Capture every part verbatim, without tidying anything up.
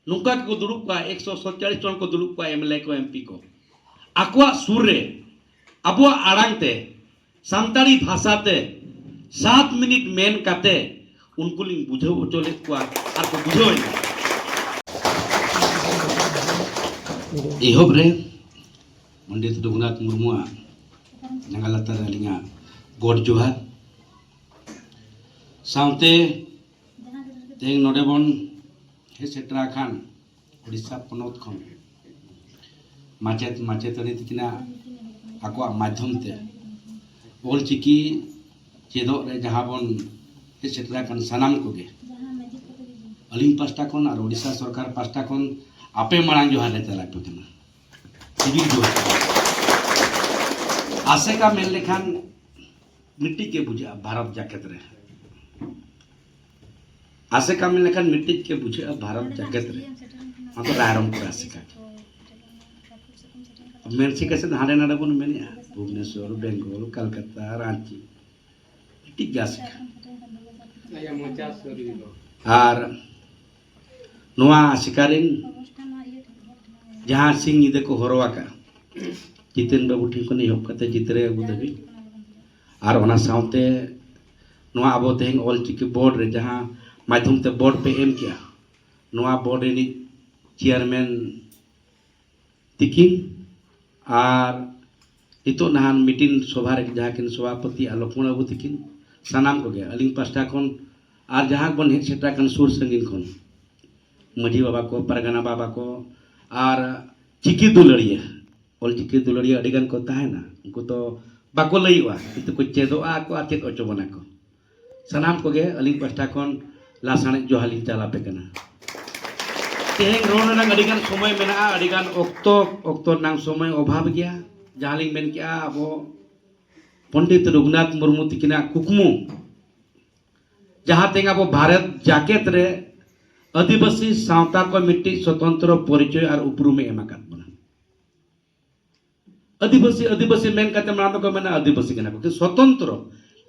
ᱱᱚᱝᱠᱟ ᱜᱮᱠᱚ ᱫᱩᱲᱩᱵ ᱠᱚᱜᱼᱟ, ᱮᱠᱥᱚ ᱥᱚᱛᱪᱟᱞᱤᱥ ᱡᱚᱱ ᱠᱚ ᱫᱩᱲᱩᱵ ᱠᱚᱜᱼᱟ, ᱮᱢ ᱮᱞ ᱮ ᱠᱚ, ᱮᱢ ᱯᱤ ᱠᱚ᱾ ᱟᱠᱚᱣᱟᱜ ᱥᱩᱨ ᱨᱮ ᱟᱵᱚᱣᱟᱜ ᱟᱲᱟᱝ ᱛᱮ, ᱥᱟᱱᱛᱟᱲᱤ ᱵᱷᱟᱥᱟ ᱛᱮ ᱥᱟᱛ ᱢᱤᱱᱤᱴ ᱢᱮᱱ ᱠᱟᱛᱮ ᱩᱱᱠᱩ ᱞᱤᱧ ᱵᱩᱡᱷᱟᱹᱣ ᱦᱚᱪᱚ ᱞᱮᱫ ᱠᱚᱣᱟ ᱟᱨ ᱠᱚ ᱵᱩᱡᱷᱟᱹᱣ ᱮᱱᱟ᱾ ᱮᱦᱚᱵ ᱨᱮ ᱯᱚᱱᱰᱤᱛ ᱨᱚᱜᱷᱩᱱᱟᱛᱷ ᱢᱩᱨᱢᱩᱣᱟᱜ ᱡᱟᱸᱜᱟ ᱞᱟᱛᱟᱨ ᱨᱮ ᱟᱹᱞᱤᱧᱟᱜ ᱜᱚᱰ ᱡᱚᱦᱟᱨ᱾ ᱥᱟᱶᱛᱮ ᱛᱮᱦᱮᱧ ᱱᱚᱰᱮ ᱵᱚᱱ ᱦᱮᱡ ᱥᱮᱴᱮᱨ ᱟᱠᱟᱱ ᱳᱰᱤᱥᱟ ᱯᱚᱱᱚᱛ ᱠᱷᱚᱱ ᱢᱟᱪᱮᱛ ᱢᱟᱪᱮᱛᱟᱹᱱᱤ ᱛᱟᱹᱠᱤᱱᱟᱜ ᱟᱠᱚᱣᱟᱜ ᱢᱟᱫᱽᱫᱷᱚᱢ ᱛᱮ ᱚᱞ ᱪᱤᱠᱤ ᱪᱮᱫᱚᱜ ᱨᱮ ᱡᱟᱦᱟᱸ ᱵᱚᱱ ᱦᱮᱡ ᱥᱮᱴᱮᱨ ᱟᱠᱟᱱ ᱥᱟᱱᱟᱢ ᱠᱚᱜᱮ, ᱟᱹᱞᱤᱧ ᱯᱟᱥᱴᱟ ᱠᱷᱚᱱ ᱟᱨ ᱳᱰᱤᱥᱟ ᱥᱚᱨᱠᱟᱨ ᱯᱟᱥᱴᱟ ᱠᱷᱚᱱ ᱟᱯᱮ ᱢᱟᱲᱟᱝ ᱡᱚᱦᱟᱨ ᱞᱮ ᱪᱟᱞ ᱟᱯᱮ ᱠᱟᱱᱟ᱾ ᱥᱤᱵᱤᱞ ᱡᱚᱦᱟᱨ᱾ ᱟᱥᱮᱠᱟ ᱢᱮᱱ ᱞᱮᱠᱷᱟᱱ ᱢᱤᱫᱴᱤᱡ ᱜᱮ ᱵᱩᱡᱷᱟᱹᱜᱼᱟ ᱵᱷᱟᱨᱚᱛ ᱡᱟᱠᱮᱛ ᱨᱮ᱾ ᱟᱥᱮᱠᱟ ᱢᱮᱱ ᱞᱮᱠᱷᱟᱱ ᱢᱤᱫᱴᱤᱡ ᱜᱮ ᱵᱩᱡᱷᱟᱹᱜᱼᱟ ᱵᱷᱟᱨᱚᱛ ᱡᱟᱠᱮᱛ ᱨᱮ᱾ ᱚᱱᱟ ᱫᱚ ᱨᱟᱭᱨᱚᱝᱯᱩᱨ ᱟᱥᱮᱠᱟ ᱜᱮ᱾ ᱢᱮᱱ ᱥᱮ ᱠᱟᱥᱮ ᱦᱟᱸᱰᱮ ᱱᱟᱰᱮ ᱵᱚᱱ ᱢᱮᱱᱮᱜᱼᱟ, ᱵᱷᱩᱵᱽᱱᱮᱥᱚᱨ, ᱵᱮᱝᱜᱚᱞ, ᱠᱟᱞᱠᱟᱛᱟ, ᱨᱟᱸᱪᱤ, ᱢᱤᱫᱴᱤᱡ ᱜᱮ ᱟᱥᱮᱠᱟ᱾ ᱟᱭᱟᱜ ᱢᱚᱪᱟ ᱥᱟᱹᱨᱤ ᱫᱚ᱾ ᱟᱨ ᱱᱚᱣᱟ ᱟᱥᱮᱠᱟ ᱨᱮᱱ ᱡᱟᱦᱟᱸ ᱥᱤᱧ ᱧᱤᱫᱟᱹ ᱠᱚ ᱦᱚᱨᱚ ᱟᱠᱟᱫᱼᱟ, ᱡᱤᱛᱮᱱ ᱵᱟᱹᱵᱩ ᱴᱷᱮᱱ ᱠᱷᱚᱱ ᱮᱦᱚᱵ ᱠᱟᱛᱮ ᱡᱤᱛᱨᱟᱹᱭ ᱟᱹᱜᱩ ᱫᱷᱟᱹᱵᱤᱡ, ᱟᱨ ᱚᱱᱟ ᱥᱟᱶᱛᱮ ᱱᱚᱣᱟ ᱟᱵᱚ ᱛᱮᱦᱮᱧ ᱚᱞ ᱪᱤᱠᱤ ᱵᱳᱨᱰ ᱨᱮ ᱡᱟᱦᱟᱸ ᱢᱟᱫᱽᱫᱷᱚᱢ ᱛᱮ ᱵᱳᱨᱰ ᱯᱮ ᱮᱢ ᱠᱮᱜᱼᱟ, ᱱᱚᱣᱟ ᱵᱳᱨᱰ ᱨᱤᱱᱤᱡ ᱪᱮᱭᱟᱨᱢᱮᱱ ᱛᱤᱠᱤᱱ ᱟᱨ ᱱᱤᱛᱚᱜ ᱱᱟᱦᱟᱜ ᱢᱤᱴᱤᱝ ᱥᱚᱵᱷᱟ ᱨᱮ ᱡᱟᱦᱟᱸ ᱠᱤᱱ ᱥᱚᱵᱷᱟᱯᱚᱛᱤ ᱟᱨ ᱞᱚᱠᱷᱢᱚᱬ ᱵᱟᱹᱵᱩ ᱛᱤᱠᱤᱱ, ᱥᱟᱱᱟᱢ ᱠᱚᱜᱮ ᱟᱹᱞᱤᱧ ᱯᱟᱥᱴᱟ ᱠᱷᱚᱱ ᱟᱨ ᱡᱟᱦᱟᱸ ᱵᱚᱱ ᱦᱮᱡ ᱥᱮᱴᱮᱨ ᱟᱠᱟᱱ ᱥᱩᱨ ᱥᱟᱺᱜᱤᱧ ᱠᱷᱚᱱ, ᱢᱟᱹᱡᱷᱤ ᱵᱟᱵᱟ ᱠᱚ, ᱯᱟᱨᱜᱟᱱᱟ ᱵᱟᱵᱟ ᱠᱚ ᱟᱨ ᱪᱤᱠᱤ ᱫᱩᱞᱟᱹᱲᱤᱭᱟᱹ, ᱚᱞ ᱪᱤᱠᱤ ᱫᱩᱞᱟᱹᱲᱤᱭᱟᱹ ᱟᱹᱰᱤ ᱜᱟᱱ ᱠᱚ ᱛᱟᱦᱮᱱᱟ, ᱩᱱᱠᱩ ᱫᱚ ᱵᱟᱠᱚ ᱞᱟᱹᱭᱚᱜᱼᱟ, ᱠᱤᱱᱛᱩ ᱠᱚ ᱪᱮᱫᱚᱜᱼᱟ ᱠᱚ ᱟᱨ ᱪᱮᱫ ᱦᱚᱪᱚ ᱵᱚᱱᱟ ᱠᱚ᱾ ᱥᱟᱱᱟᱢ ᱠᱚᱜᱮ ᱟᱹᱞᱤᱧ ᱯᱟᱥᱴᱟ ᱠᱷᱚᱱ ᱞᱟᱥᱟᱬᱦᱮᱫ ᱡᱚᱦᱟᱨ ᱞᱤᱧ ᱪᱟᱞ ᱟᱯᱮ ᱠᱟᱱᱟ᱾ ᱛᱮᱦᱮᱧ ᱨᱚᱲ ᱨᱮᱱᱟᱜ ᱟᱹᱰᱤ ᱜᱟᱱ ᱥᱚᱢᱚᱭ ᱢᱮᱱᱟᱜᱼᱟ, ᱟᱹᱰᱤ ᱜᱟᱱ ᱚᱠᱛᱚ, ᱚᱠᱛᱚ ᱨᱮᱱᱟᱜ ᱥᱚᱢᱚᱭ ᱚᱵᱷᱟᱵᱽ ᱜᱮᱭᱟ᱾ ᱡᱟᱦᱟᱸ ᱞᱤᱧ ᱢᱮᱱ ᱠᱮᱜᱼᱟ, ᱟᱵᱚ ᱯᱚᱱᱰᱤᱛ ᱨᱚᱜᱷᱩᱱᱟᱛᱷ ᱢᱩᱨᱢᱩ ᱛᱤᱠᱤᱱᱟᱜ ᱠᱩᱠᱢᱩ, ᱡᱟᱦᱟᱸ ᱛᱮᱦᱮᱧ ᱟᱵᱚ ᱵᱷᱟᱨᱚᱛ ᱡᱟᱠᱮᱛ ᱨᱮ ᱟᱹᱫᱤᱵᱟᱹᱥᱤ ᱥᱟᱶᱛᱟ ᱠᱚ ᱢᱤᱫᱴᱤᱡ ᱥᱚᱛᱚᱱᱛᱨᱚ ᱯᱚᱨᱤᱪᱚᱭ ᱟᱨ ᱩᱯᱨᱩᱢᱮ ᱮᱢ ᱟᱠᱟᱫ ᱵᱚᱱᱟ᱾ ᱟᱹᱫᱤᱵᱟᱹᱥᱤ, ᱟᱹᱫᱤᱵᱟᱹᱥᱤ ᱢᱮᱱ ᱠᱟᱛᱮ ᱢᱟᱲᱟᱝ ᱫᱚᱠᱚ ᱢᱮᱱᱟ ᱟᱹᱫᱤᱵᱟᱹᱥᱤ ᱠᱟᱱᱟ ᱠᱚ, ᱠᱤᱱᱛᱩ ᱥᱚᱛᱚᱱᱛᱨᱚ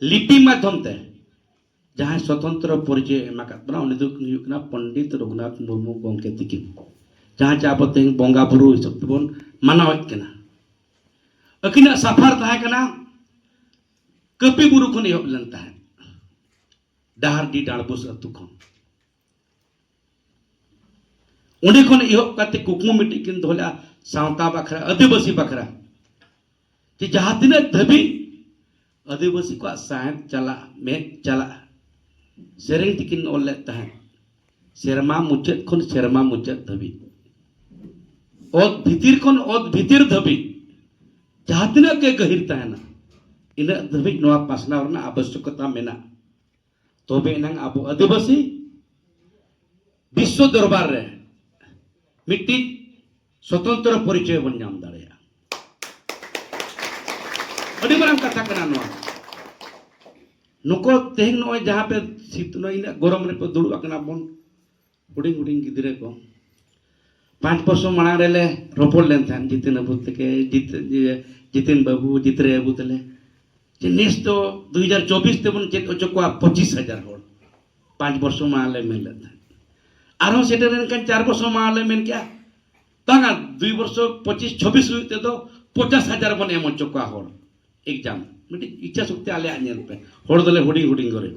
ᱞᱤᱯᱤ ᱢᱟᱫᱽᱫᱷᱚᱢ ᱛᱮ ᱡᱟᱦᱟᱸᱭ ᱥᱚᱛᱚᱱᱛᱨᱚ ᱯᱚᱨᱤᱪᱚᱭ ᱮᱢ ᱟᱠᱟᱫ ᱵᱚᱱᱟ, ᱩᱱᱤ ᱫᱚ ᱦᱩᱭᱩᱜ ᱠᱟᱱᱟ ᱯᱚᱱᱰᱤᱛ ᱨᱚᱜᱷᱩᱱᱟᱛᱷ ᱢᱩᱨᱢᱩ ᱜᱚᱢᱠᱮ ᱛᱤᱠᱤᱱ, ᱡᱟᱦᱟᱸ ᱪᱮ ᱟᱵᱚ ᱛᱮᱦᱮᱧ ᱵᱚᱸᱜᱟ ᱵᱩᱨᱩ ᱦᱤᱥᱟᱹᱵ ᱛᱮᱵᱚᱱ ᱢᱟᱱᱟᱣᱮᱫ ᱠᱟᱱᱟ᱾ ᱟᱹᱠᱤᱱᱟᱜ ᱥᱟᱯᱷᱟᱨ ᱛᱟᱦᱮᱸ ᱠᱟᱱᱟ ᱠᱟᱹᱯᱤ ᱵᱩᱨᱩ ᱠᱷᱚᱱ ᱮᱦᱚᱵ ᱞᱮᱱ ᱛᱟᱦᱮᱸᱫ, ᱰᱟᱦᱟᱨᱰᱤ ᱰᱟᱸᱰᱵᱩᱥ ᱟᱹᱛᱩ ᱠᱷᱚᱱ᱾ ᱚᱸᱰᱮ ᱠᱷᱚᱱ ᱮᱦᱚᱵ ᱠᱟᱛᱮ ᱠᱩᱠᱢᱩ ᱢᱤᱫᱴᱤᱡ ᱠᱤᱱ ᱫᱚᱦᱚ ᱞᱮᱫᱼᱟ, ᱥᱟᱶᱛᱟ ᱵᱟᱠᱷᱨᱟ, ᱟᱹᱫᱤᱵᱟᱹᱥᱤ ᱵᱟᱠᱷᱨᱟ, ᱡᱮ ᱡᱟᱦᱟᱸ ᱛᱤᱱᱟᱹᱜ ᱫᱷᱟᱹᱵᱤᱡ ᱟᱹᱫᱤᱵᱟᱹᱥᱤ ᱠᱚᱣᱟᱜ ᱥᱟᱶᱦᱮᱫ ᱪᱟᱞᱟᱜ, ᱢᱮᱫ ᱪᱟᱞᱟᱜ, ᱥᱮᱨᱮᱧ ᱛᱮᱠᱤᱱ ᱚᱞ ᱞᱮᱫ ᱛᱟᱦᱮᱸᱫ, ᱥᱮᱨᱢᱟ ᱢᱩᱪᱟᱹᱫ ᱠᱷᱚᱱ ᱥᱮᱨᱢᱟ ᱢᱩᱪᱟᱹᱫ ᱫᱷᱟᱹᱵᱤᱡ, ᱚᱛ ᱵᱷᱤᱛᱤᱨ ᱠᱷᱚᱱ ᱚᱛ ᱵᱷᱤᱛᱤᱨ ᱫᱷᱟᱹᱵᱤᱡ ᱡᱟᱦᱟᱸ ᱛᱤᱱᱟᱹᱜ ᱜᱮ ᱜᱟᱹᱦᱤᱨ ᱛᱟᱦᱮᱱᱟ, ᱤᱱᱟᱹᱜ ᱫᱷᱟᱹᱵᱤᱡ ᱱᱚᱣᱟ ᱯᱟᱥᱱᱟᱣ ᱨᱮᱱᱟᱜ ᱟᱵᱚᱥᱭᱚᱠᱚᱛᱟ ᱢᱮᱱᱟᱜᱼᱟ᱾ ᱛᱚᱵᱮ ᱮᱱᱟᱝ ᱟᱵᱚ ᱟᱹᱫᱤᱵᱟᱹᱥᱤ ᱵᱤᱥᱥᱚ ᱫᱚᱨᱵᱟᱨ ᱨᱮ ᱢᱤᱫᱴᱤᱡ ᱥᱚᱛᱚᱱᱛᱨᱚ ᱯᱚᱨᱤᱪᱚᱭ ᱵᱚᱱ ᱧᱟᱢ ᱫᱟᱲᱮᱭᱟᱜᱼᱟ᱾ ᱟᱹᱰᱤ ᱢᱟᱨᱟᱝ ᱠᱟᱛᱷᱟ ᱠᱟᱱᱟ ᱱᱚᱣᱟ᱾ ᱱᱩᱠᱩ ᱛᱮᱦᱮᱧ ᱱᱚᱜᱼᱚᱭ ᱡᱟᱦᱟᱸ ᱯᱮ ᱥᱤᱛ-, ᱱᱚᱜᱼᱚᱭ ᱤᱱᱟᱹᱜ ᱜᱚᱨᱚᱢ ᱨᱮᱯᱮ ᱫᱩᱲᱩᱵ ᱟᱠᱟᱱᱟ ᱵᱚᱱ, ᱦᱩᱰᱤᱧ ᱦᱩᱰᱤᱧ ᱜᱤᱫᱽᱨᱟᱹ ᱠᱚ᱾ ᱯᱟᱸᱪ ᱵᱚᱪᱷᱚᱨ ᱢᱟᱲᱟᱝ ᱨᱮᱞᱮ ᱨᱚᱯᱚᱲ ᱞᱮᱱ ᱛᱟᱦᱮᱸᱫ ᱡᱤᱛᱮᱱ ᱵᱟᱹᱵᱩ ᱛᱮᱠᱮ, ᱡᱤᱛ-, ᱤᱭᱟᱹ, ᱡᱤᱛᱮᱱ ᱵᱟᱹᱵᱩ, ᱡᱤᱛᱨᱟᱹᱭ ᱵᱟᱹᱵᱩ ᱛᱟᱞᱮ, ᱡᱮ ᱱᱮᱥ ᱫᱚ ᱫᱩ ᱦᱟᱡᱟᱨ ᱪᱚᱵᱵᱤᱥ ᱛᱮᱵᱚᱱ ᱪᱮᱫ ᱦᱚᱪᱚ ᱠᱚᱣᱟ ᱯᱚᱸᱪᱤᱥ ᱦᱟᱡᱟᱨ ᱦᱚᱲ᱾ ᱯᱟᱸᱪ ᱵᱚᱪᱷᱚᱨ ᱢᱟᱲᱟᱝ ᱞᱮ ᱢᱮᱱ ᱞᱮᱫ ᱛᱟᱦᱮᱸᱫ᱾ ᱟᱨᱦᱚᱸ ᱥᱮᱴᱮᱨ ᱞᱮᱱᱠᱷᱟᱱ ᱪᱟᱨ ᱵᱚᱪᱷᱚᱨ ᱢᱟᱲᱟᱝ ᱞᱮ ᱢᱮᱱ ᱠᱮᱜᱼᱟ, ᱵᱟᱝᱟ, ᱫᱩᱭ ᱵᱚᱪᱷᱚᱨ ᱯᱚᱸᱪᱤᱥ ᱪᱷᱚᱵᱵᱤᱥ ᱦᱩᱭᱩᱜ ᱛᱮᱫᱚ ᱯᱚᱧᱪᱟᱥ ᱦᱟᱡᱟᱨ ᱵᱚᱱ ᱮᱢ ᱦᱚᱪᱚ ᱠᱚᱣᱟ ᱦᱚᱲ᱾ ᱮᱠᱡᱟᱢ ᱢᱤᱫᱴᱤᱡ ᱤᱪᱪᱷᱟ ᱥᱚᱠᱛᱤ ᱟᱞᱮᱭᱟᱜ ᱧᱮᱞ ᱯᱮ, ᱦᱚᱲ ᱫᱚᱞᱮ ᱦᱩᱰᱤᱧ ᱦᱩᱰᱤᱧ ᱠᱚᱨᱮ᱾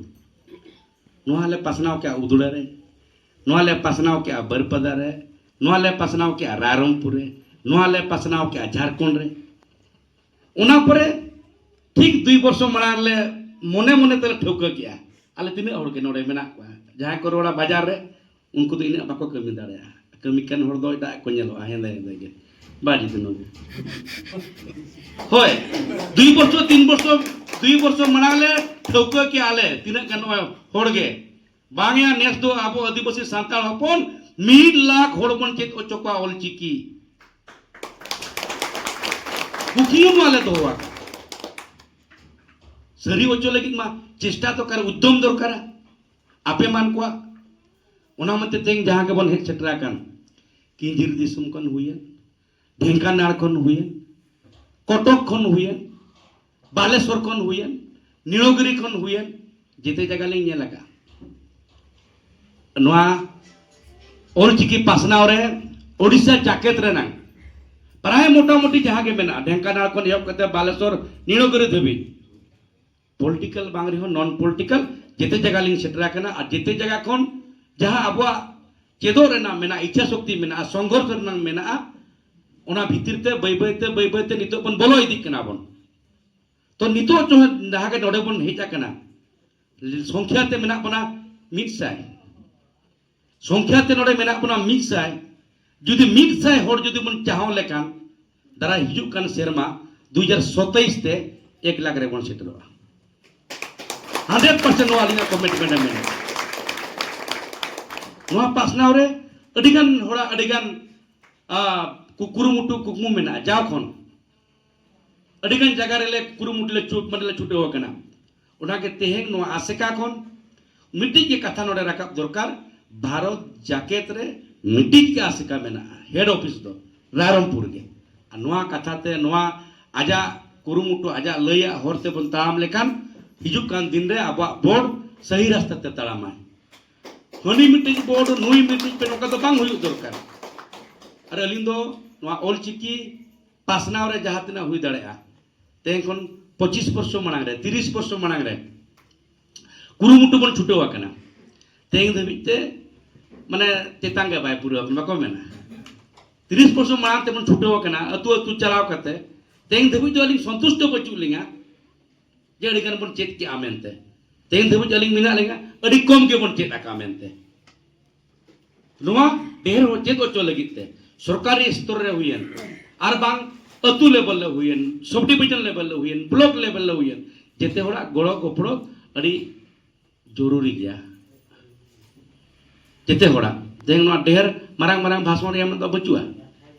ᱱᱚᱣᱟ ᱞᱮ ᱯᱟᱥᱱᱟᱣ ᱠᱮᱜᱼᱟ ᱩᱫᱽᱲᱟ ᱨᱮ, ᱱᱚᱣᱟ ᱞᱮ ᱯᱟᱥᱱᱟᱣ ᱠᱮᱜᱼᱟ ᱵᱟᱹᱨᱯᱟᱫᱟ ᱨᱮ, ᱱᱚᱣᱟ ᱞᱮ ᱯᱟᱥᱱᱟᱣ ᱠᱮᱜᱼᱟ ᱨᱟᱭᱨᱚᱝᱯᱩᱨ ᱨᱮ, ᱱᱚᱣᱟ ᱞᱮ ᱯᱟᱥᱱᱟᱣ ᱠᱮᱜᱼᱟ ᱡᱷᱟᱲᱠᱷᱚᱸᱰ ᱨᱮ᱾ ᱚᱱᱟ ᱯᱚᱨᱮ ᱴᱷᱤᱠ ᱫᱩᱭ ᱵᱚᱨᱥᱚ ᱢᱟᱲᱟᱝ ᱨᱮᱞᱮ ᱢᱚᱱᱮ ᱢᱚᱱᱮ ᱛᱮᱞᱮ ᱴᱷᱟᱹᱣᱠᱟᱹ ᱠᱮᱜᱼᱟ, ᱟᱞᱮ ᱛᱤᱱᱟᱹᱜ ᱦᱚᱲ ᱜᱮ ᱱᱚᱰᱮ ᱢᱮᱱᱟᱜ ᱠᱚᱣᱟ, ᱡᱟᱦᱟᱸᱭ ᱠᱚ ᱨᱚᱲᱟ ᱵᱟᱡᱟᱨ ᱨᱮ, ᱩᱱᱠᱩ ᱫᱚ ᱤᱱᱟᱹᱜ ᱵᱟᱠᱚ ᱠᱟᱹᱢᱤ ᱫᱟᱲᱮᱭᱟᱜᱼᱟ᱾ ᱠᱟᱹᱢᱤ ᱠᱟᱱ ᱦᱚᱲ ᱫᱚ ᱮᱴᱟᱜ ᱠᱚ ᱧᱮᱞᱚᱜᱼᱟ, ᱦᱮᱸᱫᱮ ᱦᱮᱸᱫᱮ ᱜᱮ᱾ ᱵᱟ ᱡᱤᱛᱱᱚ ᱜᱮ᱾ ᱦᱳᱭ, ᱫᱩᱭ ᱵᱚᱪᱷᱚᱨ, ᱛᱤᱱ ᱵᱚᱪᱷᱚᱨ, ᱫᱩᱭ ᱵᱚᱪᱷᱚᱨ ᱢᱟᱲᱟᱝ ᱞᱮ ᱴᱷᱟᱹᱣᱠᱟᱹ ᱠᱮᱜᱼᱟ ᱞᱮ, ᱛᱤᱱᱟᱹᱜ ᱜᱟᱱ ᱱᱚᱜᱼᱚᱭ ᱦᱚᱲ ᱜᱮ᱾ ᱵᱟᱝ ᱭᱟ, ᱱᱮᱥ ᱫᱚ ᱟᱵᱚ ᱟᱹᱫᱤᱵᱟᱹᱥᱤ ᱥᱟᱱᱛᱟᱲ ᱦᱚᱯᱚᱱ ᱢᱤᱫ ᱞᱟᱠᱷ ᱦᱚᱲ ᱵᱚᱱ ᱪᱮᱫ ᱦᱚᱪᱚ ᱠᱚᱣᱟ ᱚᱞᱪᱤᱠᱤ᱾ ᱨᱩᱠᱷᱤᱭᱟᱹ ᱢᱟ ᱞᱮ ᱫᱚᱦᱚ ᱟᱠᱟᱫ᱾ ᱥᱟᱹᱨᱤ ᱦᱚᱪᱚ ᱞᱟᱹᱜᱤᱫ ᱢᱟ ᱪᱮᱥᱴᱟ ᱫᱚᱨᱠᱟᱨ, ᱩᱫᱽᱫᱚᱢ ᱫᱚᱨᱠᱟᱨᱟ ᱟᱯᱮ ᱢᱟᱱ ᱠᱚᱣᱟᱜ᱾ ᱚᱱᱟ ᱢᱚᱛᱮ ᱛᱮᱦᱮᱧ ᱡᱟᱦᱟᱸ ᱜᱮᱵᱚᱱ ᱦᱮᱡ ᱥᱮᱴᱮᱨ ᱟᱠᱟᱱ, ᱠᱤᱧᱡᱤᱨ ᱫᱤᱥᱚᱢ ᱠᱷᱚᱱ ᱦᱩᱭᱮᱱ, ᱰᱷᱮᱝᱠᱟᱱᱟᱲ ᱠᱷᱚᱱ ᱦᱩᱭᱮᱱ, ᱠᱚᱴᱚᱠ ᱠᱷᱚᱱ ᱦᱩᱭᱮᱱ, ᱵᱟᱞᱮᱥᱚᱨ ᱠᱷᱚᱱ ᱦᱩᱭᱮᱱ, ᱱᱤᱲᱚᱜᱤᱨᱤ ᱠᱷᱚᱱ ᱦᱩᱭᱮᱱ, ᱡᱮᱛᱮ ᱡᱟᱭᱜᱟ ᱞᱤᱧ ᱧᱮᱞ ᱟᱠᱟᱫᱼᱟ᱾ ᱱᱚᱣᱟ ᱚᱞᱪᱤᱠᱤ ᱯᱟᱥᱱᱟᱣ ᱨᱮ ᱳᱰᱤᱥᱟ ᱡᱟᱠᱮᱛ ᱨᱮᱱᱟᱝ ᱯᱨᱟᱭ ᱢᱚᱴᱟᱢᱩᱴᱤ ᱡᱟᱦᱟᱸ ᱜᱮ ᱢᱮᱱᱟᱜᱼᱟ, ᱰᱷᱮᱝᱠᱟᱱᱟᱞ ᱠᱷᱚᱱ ᱮᱦᱚᱵ ᱠᱟᱛᱮ ᱵᱟᱞᱮᱥᱚᱨ, ᱱᱤᱲᱚᱜᱤᱨᱤ ᱫᱷᱟᱹᱵᱤᱡ, ᱯᱚᱞᱤᱴᱤᱠᱟᱞ ᱵᱟᱝ ᱨᱮᱦᱚᱸ ᱱᱚᱱ ᱯᱚᱞᱤᱴᱤᱠᱟᱞ ᱡᱮᱛᱮ ᱡᱟᱭᱜᱟ ᱞᱤᱧ ᱥᱮᱴᱮᱨ ᱟᱠᱟᱱᱟ᱾ ᱟᱨ ᱡᱮᱛᱮ ᱡᱟᱭᱜᱟ ᱠᱷᱚᱱ ᱡᱟᱦᱟᱸ ᱟᱵᱚᱣᱟᱜ ᱪᱮᱫᱚᱜ ᱨᱮᱱᱟᱜ ᱢᱮᱱᱟᱜᱼᱟ, ᱤᱪᱪᱷᱟ ᱥᱚᱠᱛᱤ ᱢᱮᱱᱟᱜᱼᱟ, ᱥᱚᱝᱜᱷᱚᱨᱥ ᱨᱮᱱᱟᱜ ᱢᱮᱱᱟᱜᱼᱟ, ᱚᱱᱟ ᱵᱷᱤᱛᱤᱨ ᱛᱮ ᱵᱟᱹᱭ ᱵᱟᱹᱭ ᱛᱮ ᱵᱟᱹᱭ ᱵᱟᱹᱭ ᱛᱮ ᱱᱤᱛᱚᱜ ᱵᱚᱱ ᱵᱚᱞᱚ ᱤᱫᱤᱜ ᱠᱟᱱᱟ ᱵᱚᱱ᱾ ᱛᱚ ᱱᱤᱛᱚᱜ ᱡᱟᱦᱟᱸ ᱡᱟᱦᱟᱸ ᱜᱮ ᱱᱚᱰᱮ ᱵᱚᱱ ᱦᱮᱡ ᱟᱠᱟᱱᱟ, ᱥᱚᱝᱠᱷᱭᱟ ᱛᱮ ᱢᱮᱱᱟᱜ ᱵᱚᱱᱟ ᱢᱤᱫ ᱥᱟᱭ᱾ ᱥᱚᱝᱠᱷᱭᱟ ᱛᱮ ᱱᱚᱰᱮ ᱢᱮᱱᱟᱜ ᱵᱚᱱᱟ ᱢᱤᱫ ᱥᱟᱭ᱾ ᱡᱩᱫᱤ ᱢᱤᱫ ᱥᱟᱭ ᱦᱚᱲ ᱡᱩᱫᱤ ᱵᱚᱱ ᱪᱟᱦᱟᱣ ᱞᱮᱠᱷᱟᱱ, ᱫᱟᱨᱟᱭ ᱦᱤᱡᱩᱜ ᱠᱟᱱ ᱥᱮᱨᱢᱟ ᱫᱩ ᱦᱟᱡᱟᱨ ᱥᱟᱛᱟᱭᱤᱥ ᱛᱮ ᱮᱠ ᱞᱟᱠᱷ ᱨᱮᱵᱚᱱ ᱥᱮᱴᱮᱨᱚᱜᱼᱟ᱾ ᱦᱟᱱᱰᱨᱮᱰ ᱯᱟᱨᱥᱮᱱᱴ ᱱᱚᱣᱟ ᱟᱹᱞᱤᱧᱟᱜ ᱠᱚᱢᱤᱴᱢᱮᱱᱴ ᱮ ᱢᱮᱱᱟᱜᱼᱟ᱾ ᱱᱚᱣᱟ ᱯᱟᱥᱱᱟᱣ ᱨᱮ ᱟᱹᱰᱤᱜᱟᱱ ᱦᱚᱲᱟᱜ ᱟᱹᱰᱤᱜᱟᱱ, ᱟ, ᱠᱩ-, ᱠᱩᱨᱩᱢᱩᱴᱩ, ᱠᱩᱠᱢᱩ ᱢᱮᱱᱟᱜᱼᱟ᱾ ᱡᱟᱣ ᱠᱷᱚᱱ ᱟᱹᱰᱤᱜᱟᱱ ᱡᱟᱭᱜᱟ ᱨᱮᱞᱮ ᱠᱩᱨᱩᱢᱩᱴᱩ ᱞᱮ ᱪᱷᱩᱴ-, ᱢᱟᱱᱮ ᱞᱮ ᱪᱷᱩᱴᱟᱹᱣ ᱟᱠᱟᱱᱟ᱾ ᱚᱱᱟᱜᱮ ᱛᱮᱦᱮᱧ ᱱᱚᱣᱟ ᱟᱥᱮᱠᱟ ᱠᱷᱚᱱ ᱢᱤᱫᱴᱤᱡ ᱜᱮ ᱠᱟᱛᱷᱟ ᱱᱚᱰᱮ ᱨᱟᱠᱟᱵ ᱫᱚᱨᱠᱟᱨ, ᱵᱷᱟᱨᱚᱛ ᱡᱟᱠᱮᱛ ᱨᱮ ᱢᱤᱫᱴᱤᱡ ᱜᱮ ᱟᱥᱮᱠᱟ ᱢᱮᱱᱟᱜᱼᱟ, ᱦᱮᱰ ᱚᱯᱷᱤᱥ ᱫᱚ ᱨᱟᱭᱨᱚᱝᱯᱩᱨ ᱜᱮ᱾ ᱟᱨ ᱱᱚᱣᱟ ᱠᱟᱛᱷᱟ ᱛᱮ, ᱱᱚᱣᱟ ᱟᱡᱟᱜ ᱠᱩᱨᱩᱢᱩᱴᱩ, ᱟᱡᱟᱜ ᱞᱟᱹᱭᱟᱜ ᱦᱚᱨ ᱛᱮᱵᱚᱱ ᱛᱟᱲᱟᱢ ᱞᱮᱠᱷᱟᱱ ᱦᱤᱡᱩᱜ ᱠᱟᱱ ᱫᱤᱱ ᱨᱮ ᱟᱵᱚᱣᱟᱜ ᱵᱳᱨᱰ ᱥᱟᱹᱦᱤ ᱨᱟᱥᱛᱟ ᱛᱮ ᱛᱟᱲᱟᱢᱟᱭ᱾ ᱦᱟᱹᱱᱤ ᱢᱤᱫᱴᱤᱡ ᱵᱳᱨᱰ, ᱱᱩᱭ ᱢᱤᱫᱴᱤᱡ ᱯᱮ, ᱱᱚᱝᱠᱟ ᱫᱚ ᱵᱟᱝ ᱦᱩᱭᱩᱜ ᱫᱚᱨᱠᱟᱨ᱾ ᱟᱨ ᱟᱹᱞᱤᱧ ᱫᱚ ᱱᱚᱣᱟ ᱚᱞᱪᱤᱠᱤ ᱯᱟᱥᱱᱟᱣ ᱨᱮ ᱡᱟᱦᱟᱸ ᱛᱤᱱᱟᱹᱜ ᱦᱩᱭ ᱫᱟᱲᱮᱭᱟᱜᱼᱟ, ᱛᱮᱦᱮᱧ ᱠᱷᱚᱱ ᱯᱚᱸᱪᱤᱥ ᱵᱚᱨᱥᱚ ᱢᱟᱲᱟᱝ ᱨᱮ, ᱛᱤᱨᱤᱥ ᱵᱚᱨᱥᱚ ᱢᱟᱲᱟᱝ ᱨᱮ ᱠᱩᱨᱩᱢᱩᱴᱩ ᱵᱚᱱ ᱪᱷᱩᱴᱟᱹᱣ ᱟᱠᱟᱱᱟ᱾ ᱛᱮᱦᱮᱧ ᱫᱷᱟᱹᱵᱤᱡ ᱛᱮ ᱢᱟᱱᱮ ᱪᱮᱛᱟᱱ ᱜᱮ ᱵᱟᱭ ᱯᱩᱨᱟᱹᱣ ᱟᱠᱟᱱᱟ, ᱵᱟᱠᱚ ᱢᱮᱱᱟ᱾ ᱛᱤᱨᱤᱥ ᱵᱚᱨᱥᱚ ᱢᱟᱲᱟᱝ ᱛᱮᱵᱚᱱ ᱪᱷᱩᱴᱟᱹᱣ ᱟᱠᱟᱱᱟ, ᱟᱹᱛᱩ ᱟᱹᱛᱩ ᱪᱟᱞᱟᱣ ᱠᱟᱛᱮ᱾ ᱛᱮᱦᱮᱧ ᱫᱷᱟᱹᱵᱤᱡ ᱫᱚ ᱟᱹᱞᱤᱧ ᱥᱚᱱᱛᱩᱥᱴᱚ ᱵᱟᱹᱪᱩᱜ ᱞᱤᱧᱟ ᱡᱮ ᱟᱹᱰᱤ ᱜᱟᱱ ᱵᱚᱱ ᱪᱮᱫ ᱠᱮᱜᱼᱟ ᱢᱮᱱᱛᱮ᱾ ᱛᱮᱦᱮᱧ ᱫᱷᱟᱹᱵᱤᱡ ᱟᱹᱞᱤᱧ ᱢᱮᱱᱟᱜ ᱞᱤᱧᱟ, ᱟᱹᱰᱤ ᱠᱚᱢ ᱜᱮᱵᱚᱱ ᱪᱮᱫ ᱟᱠᱟᱫᱼᱟ ᱢᱮᱱᱛᱮ᱾ ᱱᱚᱣᱟ ᱰᱷᱮᱨ ᱪᱮᱫ ᱦᱚᱪᱚ ᱞᱟᱹᱜᱤᱫ ᱛᱮ ᱥᱚᱨᱠᱟᱨᱤ ᱥᱛᱚᱨ ᱨᱮ ᱦᱩᱭᱮᱱ, ᱟᱨ ᱵᱟᱝ ᱟᱹᱛᱩ ᱞᱮᱵᱮᱞ ᱨᱮ ᱦᱩᱭᱮᱱ, ᱥᱚᱵ ᱰᱤᱵᱤᱡᱚᱱ ᱞᱮᱵᱮᱞ ᱨᱮ ᱦᱩᱭᱮᱱ, ᱵᱞᱚᱠ ᱞᱮᱵᱮᱞ ᱨᱮ ᱦᱩᱭᱮᱱ, ᱡᱮᱛᱮ ᱦᱚᱲᱟᱜ ᱜᱚᱲᱚ ᱜᱚᱯᱚᱲᱚ ᱟᱹᱰᱤ ᱡᱚᱨᱩᱨᱤ ᱜᱮᱭᱟ᱾ ᱡᱮᱛᱮ ᱦᱚᱲᱟᱜ᱾ ᱛᱮᱦᱮᱧ ᱱᱚᱣᱟ ᱰᱷᱮᱨ ᱢᱟᱨᱟᱝ ᱢᱟᱨᱟᱝ ᱵᱷᱟᱥᱚᱱ ᱨᱮᱭᱟᱜ ᱢᱮᱱᱟᱜ ᱫᱚ ᱵᱟᱹᱪᱩᱜᱼᱟ᱾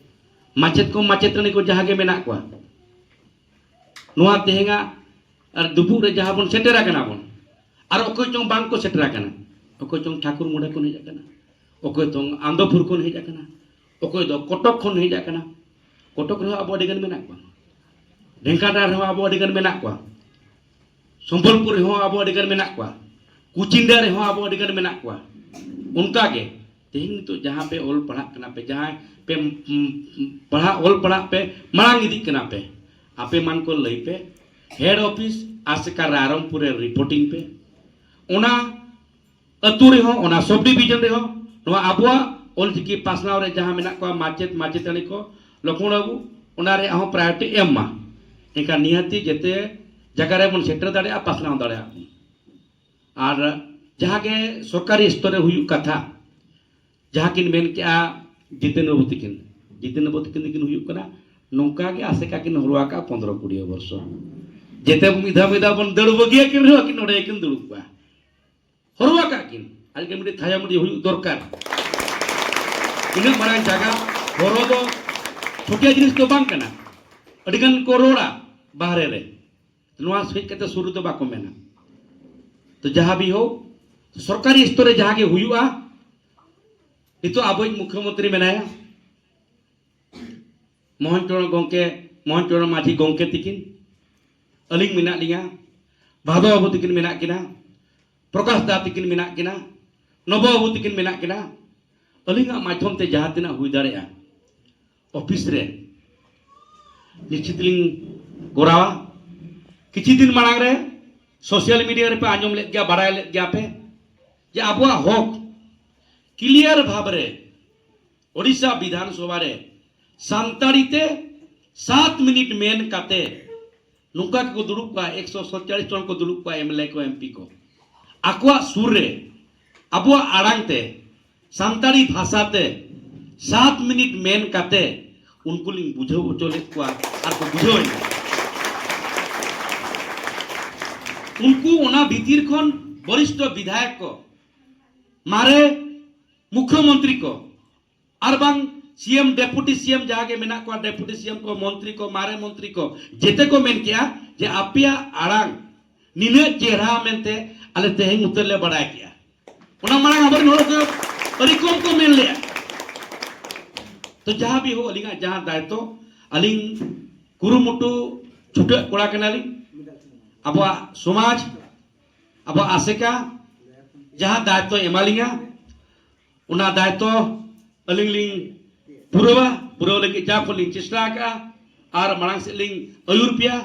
ᱢᱟᱪᱮᱫ ᱠᱚ ᱢᱟᱪᱮᱛᱟᱹᱱᱤ ᱠᱚ ᱡᱟᱦᱟᱸ ᱜᱮ ᱢᱮᱱᱟᱜ ᱠᱚᱣᱟ, ᱱᱚᱣᱟ ᱛᱮᱦᱮᱧᱟᱜ ᱟᱨ ᱫᱩᱯᱩᱜ ᱨᱮ ᱡᱟᱦᱟᱸ ᱵᱚᱱ ᱥᱮᱴᱮᱨ ᱟᱠᱟᱱᱟ ᱵᱚᱱ, ᱟᱨ ᱚᱠᱚᱭ ᱪᱚᱝ ᱵᱟᱝ ᱠᱚ ᱥᱮᱴᱮᱨ ᱟᱠᱟᱱᱟ, ᱚᱠᱚᱭ ᱪᱚᱝ ᱴᱷᱟᱹᱠᱩᱨ ᱢᱩᱰᱷᱟᱹ ᱠᱷᱚᱱ ᱦᱮᱡ ᱟᱠᱟᱱᱟ, ᱚᱠᱚᱭ ᱪᱚᱝ ᱟᱱᱫᱚᱯᱩᱨ ᱠᱷᱚᱱ ᱦᱮᱡ ᱟᱠᱟᱱᱟ, ᱚᱠᱚᱭ ᱫᱚ ᱠᱚᱴᱚᱠ ᱠᱷᱚᱱ ᱦᱮᱡ ᱟᱠᱟᱱᱟ᱾ ᱠᱚᱴᱚᱠ ᱨᱮᱦᱚᱸ ᱟᱵᱚ ᱟᱹᱰᱤ ᱜᱟᱱ ᱢᱮᱱᱟᱜ ᱠᱚᱣᱟ, ᱰᱷᱮᱝᱠᱟᱱᱟᱞ ᱨᱮᱦᱚᱸ ᱟᱵᱚ ᱟᱹᱰᱤ ᱜᱟᱱ ᱢᱮᱱᱟᱜ ᱠᱚᱣᱟ᱾ ᱥᱚᱢᱵᱚᱞᱯᱩᱨ ᱨᱮᱦᱚᱸ ᱟᱵᱚ ᱟᱹᱰᱤ ᱜᱟᱱ ᱢᱮᱱᱟᱜ ᱠᱚᱣᱟ, ᱠᱩᱪᱤᱱᱰᱟ ᱨᱮᱦᱚᱸ ᱟᱵᱚ ᱟᱹᱰᱤ ᱜᱟᱱ ᱢᱮᱱᱟᱜ ᱠᱚᱣᱟ᱾ ᱚᱱᱠᱟ ᱜᱮ ᱛᱮᱦᱮᱧ ᱱᱤᱛᱚᱜ ᱡᱟᱦᱟᱸ ᱯᱮ ᱚᱞ ᱯᱟᱲᱦᱟᱜ ᱠᱟᱱᱟ ᱯᱮ, ᱡᱟᱦᱟᱸᱭ ᱯᱮ, ᱩᱢ, ᱯᱟᱲᱦᱟᱜ, ᱚᱞ ᱯᱟᱲᱦᱟᱜ ᱯᱮ ᱢᱟᱲᱟᱝ ᱤᱫᱤᱜ ᱠᱟᱱᱟ ᱯᱮ, ᱟᱯᱮ ᱢᱟᱱ ᱠᱚ ᱞᱟᱹᱭ ᱯᱮ, ᱦᱮᱰ ᱚᱯᱷᱤᱥ ᱟᱥᱮᱠᱟ ᱨᱟᱭᱨᱚᱝᱯᱩᱨ ᱨᱮ ᱨᱤᱯᱳᱨᱴᱤᱝ ᱯᱮ᱾ ᱚᱱᱟ ᱟᱹᱛᱩ ᱨᱮᱦᱚᱸ, ᱚᱱᱟ ᱥᱚᱵ ᱰᱤᱵᱷᱤᱡᱚᱱ ᱨᱮᱦᱚᱸ ᱱᱚᱣᱟ ᱟᱵᱚᱣᱟᱜ ᱚᱞᱪᱤᱠᱤ ᱯᱟᱥᱱᱟᱣ ᱨᱮ ᱡᱟᱦᱟᱸ ᱢᱮᱱᱟᱜ ᱠᱚᱣᱟ ᱢᱟᱪᱮᱫ ᱢᱟᱪᱮᱛᱟᱹᱱᱤ ᱠᱚ, ᱞᱚᱠᱷᱢᱚᱬ ᱵᱟᱹᱵᱩ, ᱚᱱᱟ ᱨᱮᱭᱟᱜ ᱦᱚᱸ ᱯᱨᱟᱭᱳᱨᱤᱴᱤ ᱮᱢ ᱢᱟ᱾ ᱮᱱᱠᱷᱟᱱ ᱱᱤᱦᱟᱹᱛᱤ ᱡᱮᱛᱮ ᱡᱟᱭᱜᱟ ᱨᱮᱵᱚᱱ ᱥᱮᱴᱮᱨ ᱫᱟᱲᱮᱭᱟᱜᱼᱟ, ᱯᱟᱥᱱᱟᱣ ᱫᱟᱲᱮᱭᱟᱜᱼᱟ ᱵᱚᱱ᱾ ᱟᱨ ᱡᱟᱦᱟᱸ ᱜᱮ ᱥᱚᱨᱠᱟᱨᱤ ᱥᱛᱚᱨ ᱨᱮ ᱦᱩᱭᱩᱜ ᱠᱟᱛᱷᱟ, ᱡᱟᱦᱟᱸ ᱠᱤᱱ ᱢᱮᱱ ᱠᱮᱜᱼᱟ ᱡᱤᱛᱮᱱ ᱵᱟᱹᱵᱩ ᱛᱤᱠᱤᱱ, ᱡᱤᱛᱮᱱ ᱵᱟᱹᱵᱩ ᱛᱤᱠᱤᱱ ᱫᱚᱠᱤᱱ ᱦᱩᱭᱩᱜ ᱠᱟᱱᱟ, ᱱᱚᱝᱠᱟ ᱜᱮ ᱟᱥᱮᱠᱟ ᱠᱤᱱ ᱦᱚᱨᱚ ᱟᱠᱟᱫᱼᱟ ᱯᱚᱱᱫᱽᱨᱚ ᱠᱩᱲᱤ ᱵᱚᱨᱥᱚ᱾ ᱡᱮᱛᱮ ᱢᱤᱫ ᱫᱷᱟᱣ ᱢᱤᱫ ᱫᱷᱟᱣ ᱵᱚᱱ ᱫᱟᱹᱲ ᱵᱟᱹᱜᱤᱭᱟ ᱠᱤᱱ ᱨᱮᱦᱚᱸ ᱟᱹᱠᱤᱱ ᱱᱚᱰᱮ ᱜᱮᱠᱤᱱ ᱫᱩᱲᱩᱵ ᱠᱚᱜᱼᱟ᱾ ᱦᱚᱨᱚ ᱟᱠᱟᱫ ᱠᱤᱱ, ᱟᱡ ᱜᱮ ᱢᱤᱫᱴᱤᱡ ᱛᱷᱟᱭᱚ ᱢᱤᱫᱴᱤᱡ ᱦᱩᱭᱩᱜ ᱫᱚᱨᱠᱟᱨ᱾ ᱤᱱᱟᱹᱜ ᱢᱟᱨᱟᱝ ᱡᱟᱭᱜᱟ ᱦᱚᱨᱚ ᱫᱚ ᱪᱷᱳᱴᱤᱭᱟ ᱡᱤᱱᱤᱥ ᱫᱚ ᱵᱟᱝ ᱠᱟᱱᱟ᱾ ᱟᱹᱰᱤ ᱜᱟᱱ ᱠᱚ ᱨᱚᱲᱟ ᱵᱟᱦᱨᱮ ᱨᱮ, ᱱᱚᱣᱟ ᱦᱮᱡ ᱠᱟᱛᱮ ᱥᱩᱨ ᱨᱮᱫᱚ ᱵᱟᱠᱚ ᱢᱮᱱᱟ᱾ ᱛᱚ ᱡᱟᱦᱟᱸ ᱵᱤ ᱦᱳ, ᱥᱚᱨᱠᱟᱨᱤ ᱥᱛᱚᱨ ᱨᱮ ᱡᱟᱦᱟᱸ ᱜᱮ ᱦᱩᱭᱩᱜᱼᱟ, ᱱᱤᱛᱚᱜ ᱟᱵᱚᱭᱤᱡ ᱢᱩᱠᱷᱭᱚᱢᱚᱱᱛᱨᱤ ᱢᱮᱱᱟᱭᱟ, ᱢᱳᱦᱚᱱ ᱪᱚᱨᱚᱬ ᱜᱚᱢᱠᱮ, ᱢᱳᱦᱚᱱ ᱪᱚᱨᱚᱬ ᱢᱟᱹᱡᱷᱤ ᱜᱚᱢᱠᱮ ᱛᱤᱠᱤᱱ, ᱟᱹᱞᱤᱧ ᱢᱮᱱᱟᱜ ᱞᱤᱧᱟ, ᱵᱷᱟᱫᱚ ᱵᱟᱹᱵᱩ ᱛᱤᱠᱤᱱ ᱢᱮᱱᱟᱜ ᱠᱤᱱᱟ, ᱯᱨᱚᱠᱟᱥ ᱫᱟ ᱛᱤᱠᱤᱱ ᱢᱮᱱᱟᱜ ᱠᱤᱱᱟ, ᱱᱚᱵᱚ ᱵᱟᱹᱵᱩ ᱛᱤᱠᱤᱱ ᱢᱮᱱᱟᱜ ᱠᱤᱱᱟ᱾ ᱟᱹᱞᱤᱧᱟᱜ ᱢᱟᱫᱽᱫᱷᱚᱢ ᱛᱮ ᱡᱟᱦᱟᱸ ᱛᱤᱱᱟᱹᱜ ᱦᱩᱭ ᱫᱟᱲᱮᱭᱟᱜᱼᱟ ᱚᱯᱷᱤᱥ ᱨᱮ ᱱᱤᱥᱪᱤᱛ ᱞᱤᱧ ᱠᱚᱨᱟᱣᱟ᱾ ᱠᱤᱪᱷᱩ ᱫᱤᱱ ᱢᱟᱲᱟᱝ ᱨᱮ ᱥᱳᱥᱟᱞ ᱢᱤᱰᱤᱭᱟ ᱨᱮᱯᱮ ᱟᱸᱡᱚᱢ ᱞᱮᱫ ᱜᱮᱭᱟ, ᱵᱟᱲᱟᱭ ᱞᱮᱫ ᱜᱮᱭᱟ ᱯᱮ ᱡᱮ ᱟᱵᱚᱣᱟᱜ ᱦᱚᱠ ᱠᱞᱤᱭᱟᱨ ᱵᱷᱟᱵᱽ ᱨᱮ ᱳᱰᱤᱥᱟ ᱵᱤᱫᱷᱟᱱ ᱥᱚᱵᱷᱟ ᱨᱮ ᱥᱟᱱᱛᱟᱲᱤ ᱛᱮ ᱥᱟᱛ ᱢᱤᱱᱤᱴ ᱢᱮᱱ ᱠᱟᱛᱮ ᱱᱚᱝᱠᱟ ᱜᱮᱠᱚ ᱫᱩᱲᱩᱵ ᱠᱚᱜᱼᱟ, ᱮᱠᱥᱚ ᱥᱟᱛᱪᱚᱞᱞᱤᱥ ᱡᱚᱱ ᱠᱚ ᱫᱩᱲᱩᱵ ᱠᱚᱜᱼᱟ, ᱮᱢ ᱮᱞ ᱮ ᱠᱚ, ᱮᱢ ᱯᱤ ᱠᱚ᱾ ᱟᱠᱚᱣᱟᱜ ᱥᱩᱨ ᱨᱮ ᱟᱵᱚᱣᱟᱜ ᱟᱲᱟᱝ ᱛᱮ, ᱥᱟᱱᱛᱟᱲᱤ ᱵᱷᱟᱥᱟ ᱛᱮ ᱥᱟᱛ ᱢᱤᱱᱤᱴ ᱢᱮᱱ ᱠᱟᱛᱮ ᱩᱱᱠᱩ ᱞᱤᱧ ᱵᱩᱡᱷᱟᱹᱣ ᱦᱚᱪᱚ ᱞᱮᱫ ᱠᱚᱣᱟ ᱟᱨ ᱠᱚ ᱵᱩᱡᱷᱟᱹᱣ ᱮᱱᱟ᱾ ᱩᱱᱠᱩ ᱚᱱᱟ ᱵᱷᱤᱛᱤᱨ ᱠᱷᱚᱱ ᱵᱚᱨᱤᱥᱴᱷᱚ ᱵᱤᱫᱷᱟᱭᱚᱠ ᱠᱚ, ᱢᱟᱨᱮ ᱢᱩᱠᱷᱭᱚᱢᱚᱱᱛᱨᱤ ᱠᱚ, ᱟᱨ ᱵᱟᱝ ᱥᱤ ᱮᱢ, ᱰᱮᱯᱩᱴᱤ ᱥᱤ ᱮᱢ ᱡᱟᱦᱟᱸ ᱜᱮ ᱢᱮᱱᱟᱜ ᱠᱚᱣᱟ, ᱰᱮᱯᱩᱴᱤ ᱥᱤ ᱮᱢ ᱠᱚ, ᱢᱚᱱᱛᱨᱤ ᱠᱚ, ᱢᱟᱨᱮ ᱢᱚᱱᱛᱨᱤ ᱠᱚ, ᱡᱮᱛᱮ ᱠᱚ ᱢᱮᱱ ᱠᱮᱜᱼᱟ ᱡᱮ ᱟᱯᱮᱭᱟᱜ ᱟᱲᱟᱝ ᱱᱤᱱᱟᱹᱜ ᱪᱮᱦᱨᱟ ᱢᱮᱱᱛᱮ ᱟᱞᱮ ᱛᱮᱦᱮᱧ ᱩᱛᱟᱹᱨ ᱞᱮ ᱵᱟᱲᱟᱭ ᱠᱮᱜᱼᱟ᱾ ᱚᱱᱟ ᱢᱟᱲᱟᱝ ᱟᱵᱚᱨᱮᱱ ᱦᱚᱲ ᱠᱚ ᱟᱹᱰᱤ ᱠᱚᱢ ᱠᱚ ᱢᱮᱱ ᱞᱮᱜᱼᱟ᱾ ᱛᱚ ᱡᱟᱦᱟᱸ ᱵᱤ ᱦᱳ, ᱟᱹᱞᱤᱧᱟᱜ ᱡᱟᱦᱟᱸ ᱫᱟᱭᱤᱛᱛᱚ, ᱟᱹᱞᱤᱧ ᱠᱩᱨᱩᱢᱩᱴᱩ ᱪᱷᱩᱴᱟᱹᱜ ᱠᱚᱲᱟ ᱠᱟᱱᱟᱞᱤᱧ᱾ ᱟᱵᱚᱣᱟᱜ ᱥᱚᱢᱟᱡᱽ, ᱟᱵᱚᱣᱟᱜ ᱟᱥᱮᱠᱟ ᱡᱟᱦᱟᱸ ᱫᱟᱭᱤᱛᱛᱚᱭ ᱮᱢᱟᱞᱤᱧᱟ, ᱚᱱᱟ ᱫᱟᱭᱤᱛᱛᱚ ᱟᱹᱞᱤᱧ ᱞᱤᱧ ᱯᱩᱨᱟᱹᱣᱟ᱾ ᱯᱩᱨᱟᱹᱣ ᱞᱟᱹᱜᱤᱫ ᱡᱟ ᱠᱚ ᱞᱤᱧ ᱪᱮᱥᱴᱟ ᱟᱠᱟᱫᱼᱟ ᱟᱨ ᱢᱟᱲᱟᱝ ᱥᱮᱫ ᱞᱤᱧ ᱟᱹᱭᱩᱨ ᱯᱮᱭᱟ᱾